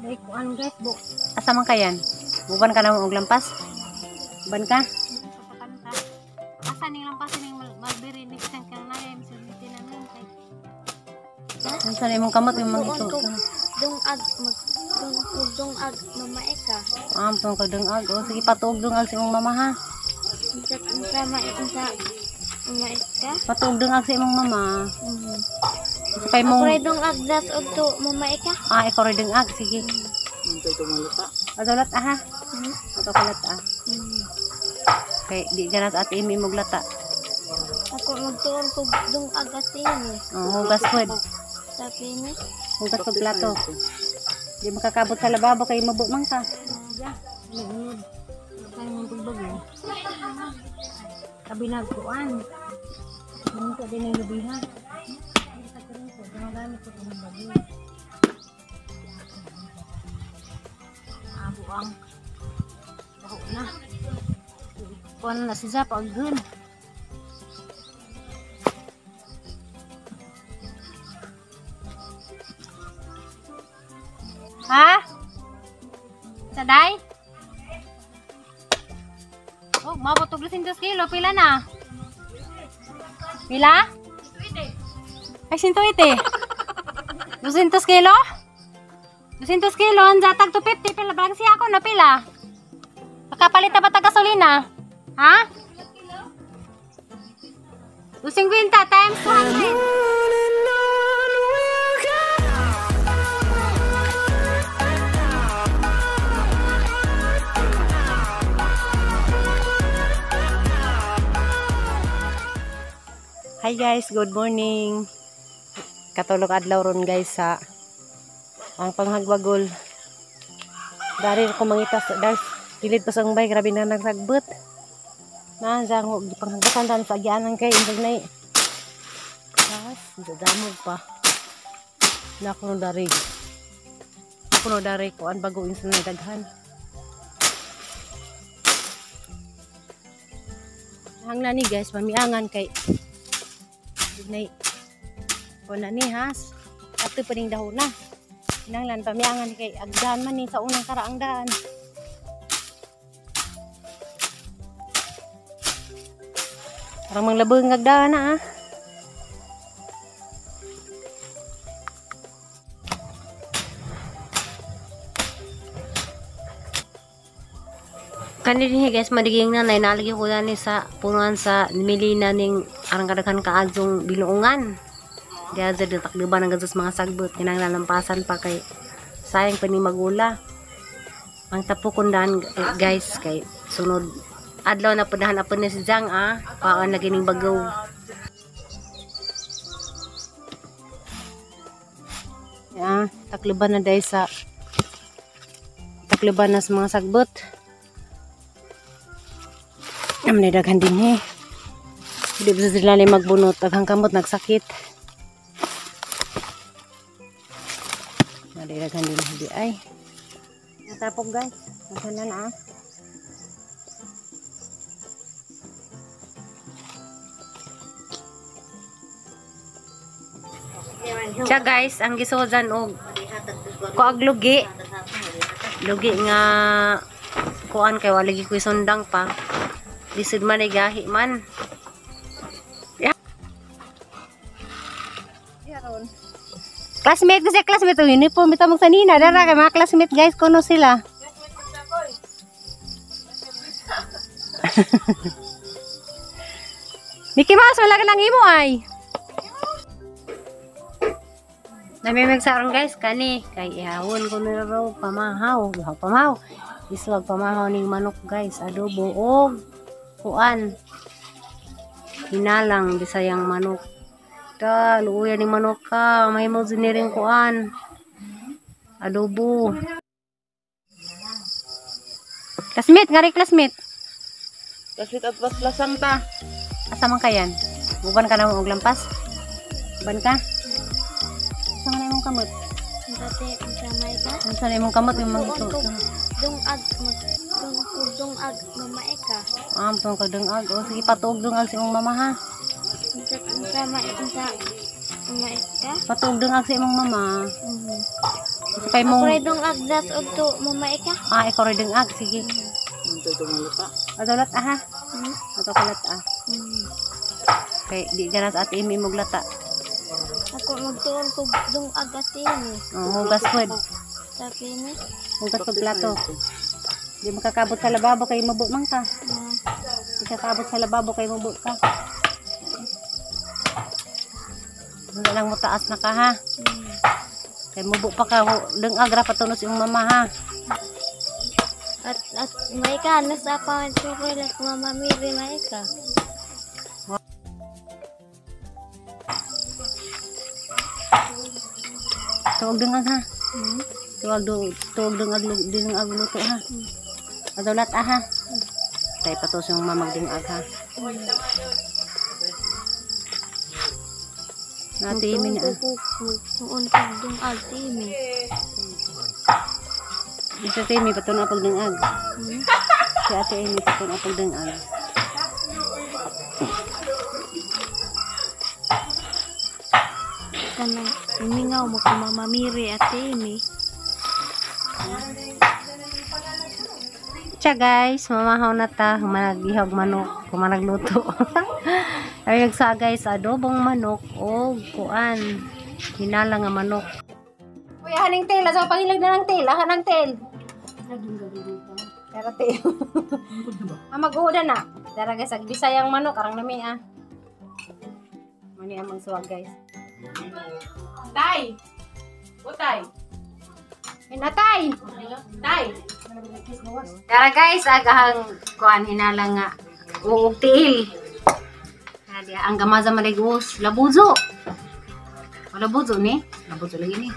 Dai kuan guys, bu. Asa man kayan? Buban ka na mo og lampas? Buban ka? Asa ning lampas ning mulberry ni bisan ka na sulti na nun kay. Unsa na imong kamot imong ito? Dungag mag dungag mamae ka. Ah, tong kag dungag. O sige, patuog dungag sa imong mama ha. Unsa unsa mae unsa mamae ka? Patuog dungag sa imong mama. Sa kay Ako mong ray dungag das og to mamae ka. Ah, ikaw rin dungag, sige. Adulat aha. Ato kalat ah. Kay di ganas at imi mong lata. Ako magtuon kog dungag asin. Oh, hugas pod. Sabi ni. Hugas pag plato. Di makakabot sa lababo kay mabo man ka. Tabi na kuan. Ganito din ang lubi ha. Hindi sa karon ko, gumagamit ko ng bago. Abo ang baho na. Kuan na siya paggun. Ha? Saday? Oh, mabot og 200 kilo, pila na? Pila? Ay, 180. 200 kilo? 200 kilo, ang zatag 250, pila bang siya ako na pila? Makapalit na ba ta gasolina? Ha? 250 times 200. Hi guys, good morning. Katulog adlaw ron guys sa ang panghagwagol. Dari ko mangitas guys, kilid pa sa umbay, grabe na nagsagbot. Na jang gipanghagwatan dan sa agianan kay indog nay. Guys, dadamog pa. Na kuno dari. Kuno dari kuan bago insan na daghan. Hangla ni guys, mamiangan kay nay kuan na ni has. Ato pa ning dahon na. Kinahanglan pamiangan kay agdan man ni sa unang karaang daan. Parang manglabong agdaan na ah. Kani dinhi guys, madiging nanay nalagi ko ni sa punuan sa Melina ning arang kadaghan kaadtong binuongan. Diha jud takduban ang gatos mga sagbot, kinahanglan lampasan pa kay sayang pa ni magula. Ang tapokon daan guys kay sunod adlaw na pudahan apon ni si Jang ah, paan lagi ning bagaw. Ya, takluban na dai sa takluban na sa mga sagbot. Am na daghan dinhi. Di ba sila ni magbunot, daghang kamot nagsakit. Daghan dinhi di ay. Natapok guys, daghan na ah. Siya guys, ang gisudan og kuag lugi. Lugi nga kuan kay wala gi koy sundang pa. Lisod man ay gahi man. Classmate ko siya, classmate. Uniform ito magsanina. Dara kay mga classmate guys, kuno sila. Mickey Mouse, wala ka nang imo ay. Namimig sa aron guys, kani. Kay ihawon ko nila raw, pamahaw. Ihaw, pamahaw. Iswag pamahaw ning manok guys. Adobo og kuan. Hinalang bisayang manok. Ta, luuyan ning manok ka. May mo rin kuan. Adobo. Classmate, ngari classmate. Classmate at lasang ta. Asa man kayan? Buban ka na mo og lampas? Buban ka? Unsa man imong kamot? Dati unsa may ka? Unsa na imong kamot imong ito? Dungag mag dungag mamae ka. Ah, tong kag dungag. O sige, patuog dungag sa imong mama ha. Unsa unsa mae unsa mamae ka? Patuog dungag sa imong mama. Sa pay Ako mong rin dong agdas og to mamaika. Ah, ikaw rin ag sige. Ito dumalata. Adolat ah ha. Hmm? Ato kalat ah. Kay di ganas at imi mong lata. Ako magtuon ko dong ag ate ni. Oh, hugas pod. Sabi ni. Hugas pag plato. Di makakabot sa lababo kay mubo man ka. Di kakabot sa lababo kay mubo ka. Wala lang mo taas na ka ha. Kay mubo pa ka deng agra patunos yung mama ha. At maika nasa pa ko lang mama Miri maika. Tuwag deng ag ha. Hmm? Tuwag deng ag luto ha. Adolat ah ha. Kay patos yung mamag deng ag ha. Nati imi niya. Magtuon ko dong ag ate. Isa Amy patuno apag deng ag. Si Ate Amy patuno apag deng ag. Kanang umingaw mo ko mama Miri ate ni. Tsa guys, mamahaw na ta, humanag ihog manok, humanag luto. Ay sa guys, adobong manok o kuan, hinala nga manok. Uy, haning tail, asa pangilag na ng tail, aha ng tail. Pero tail. Ah, mag-uuda na. Dara guys, ag Bisayang manok arang nami ah. Mani amang suwag guys. Tay! Utay! Hinatay. Tay! Tara guys, agahang kuan hinala nga uog tiil. Hadi ang gamaza maligos, labuzo. O labuzo ni? Labuzo lagi ni.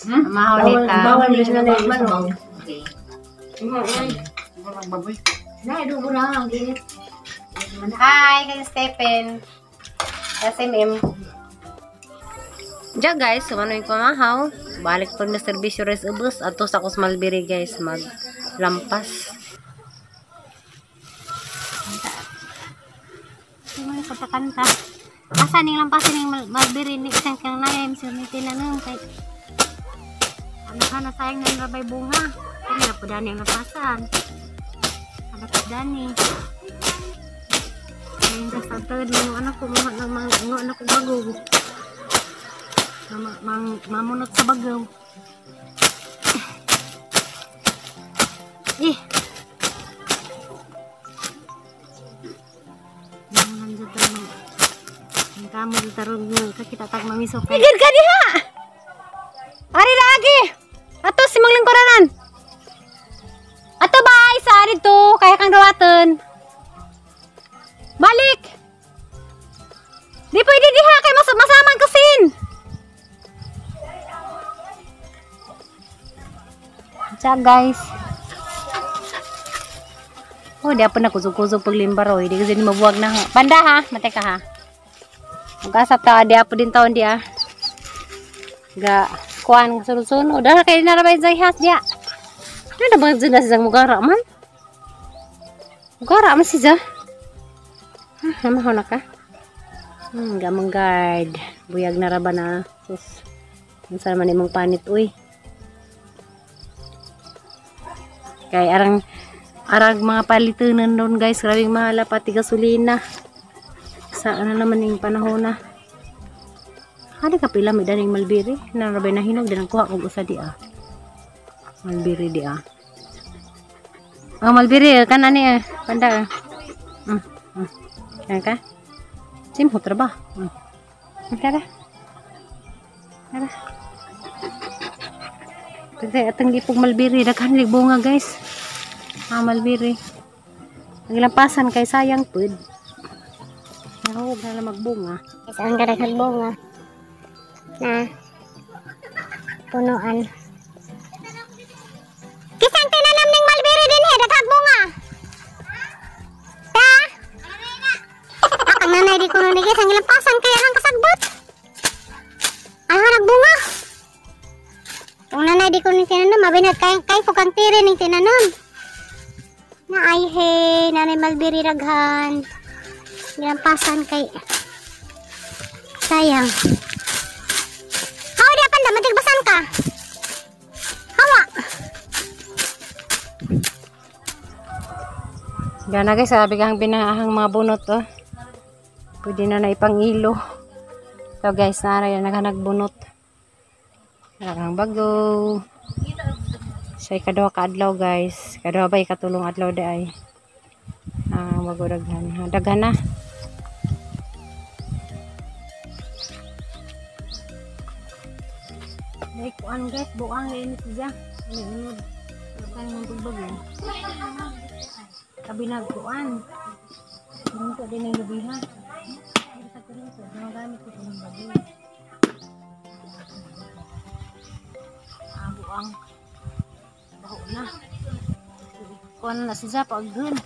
Amahaw ni ta. Hi, kay Stephen. SMM. Diya guys, sumano yung pamahaw. Balik po na serbisyo res ubos. Ato sa Kusmalbiri guys, maglampas. Sino sa pakanta? Asa ning lampasin ning Malbiri ni isang kang nayam si tinanong kay ano ka na sayang nang rabay bunga. Kani na po dani ang lampasan. Ano po dani? Ngayon sa tagtagad mo anak ko mga ng mga anak ko bago. Mamunot sa bagaw. Eh. Ang kamo dyan tarong kakita tag mamisok. Igid ka diha! Ari lagi! Ato si Mang Lingkuranan! Ato bay! Sa ari to! Kaya kang dawaton! Balik! Di pwede diha! Kay masamang kusin! Tiya guys. Oh, di pa na kusog-kusog paglimbaro. Hindi kasi mabuwag na. Banda ha, matay ka ha. Mag-asap ta, di pa din taon di ah. Ga, kuan sunod-sunod. Dahil kayo narabay sa ihas diya. Ano na ba dyan na siyang mugara man? Mugara man siya. Ha, namahaw na ka? Gamang guard. Buyag na raba na. Sus. Unsa man imong panit, uy. Kay arang arag mga palitunan doon guys, grabing mahala pati gasolina. Sa ano naman yung panahon na. Hali ka pila may daning malbiri, narabay na hinog din kuha kog usa di ah. Malbiri di ah. Oh, malbiri kanan ni panda. Kan ka? Simhot ra ba? Tara. Tara. Kasi atang gipog malbiri, daghan lig bunga guys. Ah, malbiri. Ang lampasan kay sayang pud. Nahog na lang magbunga. Guys, ang gadaghang bunga na punuan. Kisang tinanam ning malbiri din he, daghang bunga. Ta? Ang nanay di kuno ni guys, ang lampasan kay ang kasagbot. Ay nagbunga. Ang nanay di kuno tinanam, mabinat kay kay pukang tire ning tinanam. Na ay he, nanay malbiri raghan. Gilampasan kay sayang. Unsa man tigbasan ka? Hawa. Gana guys, sabi kang binahang mga bunot oh. Pwede na na ipangilo. So guys, naray naghanag bunot. Naghang bago. Sa ikaduha ka adlaw guys. Ikaduha ba ikatulong adlaw di ay. Ah, bago daghan. Daghan na. Ay, kuan guys, buang na ini siya. Ano unod. Kan mong tugbag eh. Tabi nagkuan. Kurinto din ang lubihan. Sa kurinto, ginagamit ko sa bago. Ah, buang. Baho na. Kuan na siya pagdun.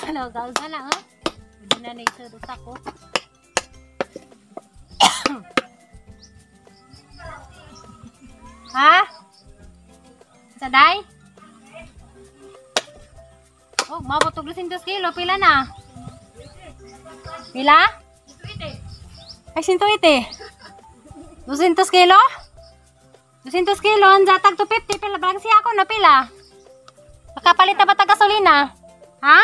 Ano, gawin na ha? Hindi na naisod utak ko. Ha? Sa day? Oh, mabot og 200 kilo, pila na? Pila? Ay, 180. 200 kilo? 200 kilo, ang jatag 250, pila bang siya ako na pila? Makapalit na ba ta gasolina? Ha?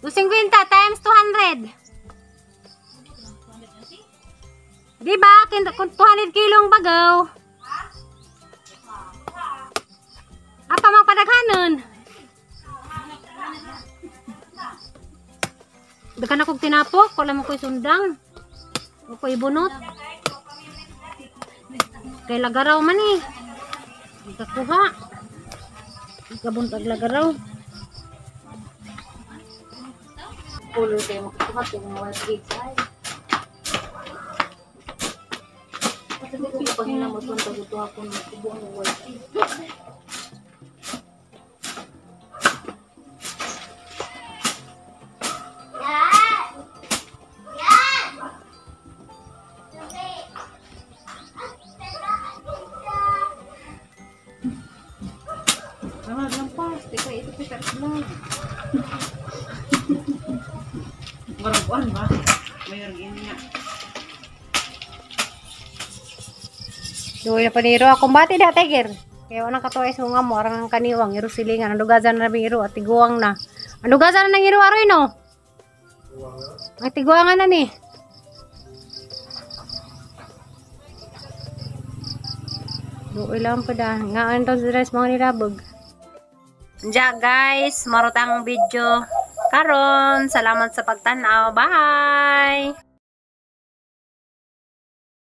250 times 200. Di ba? Kung 200 kilong bagaw. Apa mang padaghanon? Daghan akong tinapok, wala mo ko'y sundang. O ko'y bunot. Kay lagaraw man eh. Ikakuha. Ikabuntag lagaraw. Pulo kayo makukuha kung mga gigs ay. Kasi di ko pahinamot kung tagutuha ko ng kubo ang white gig. Tama, lampas. Teka, ito pa sa vlog. Marabuan ba? Mayroon yun nga. Duwi na paniro. Akong bati da, tiger. Kaya walang katuwa sa mga mo. Arang ang kaniwang. Iro silingan. Ang lugasan na iro. At tiguang na. Ang lugasan na ng iro aroy no? Ang tiguangan na ni. Duwi lang pa da. Nga ang sa dress mga nilabog. Diya guys, marot ang video. Karon, salamat sa pagtanaw. Bye!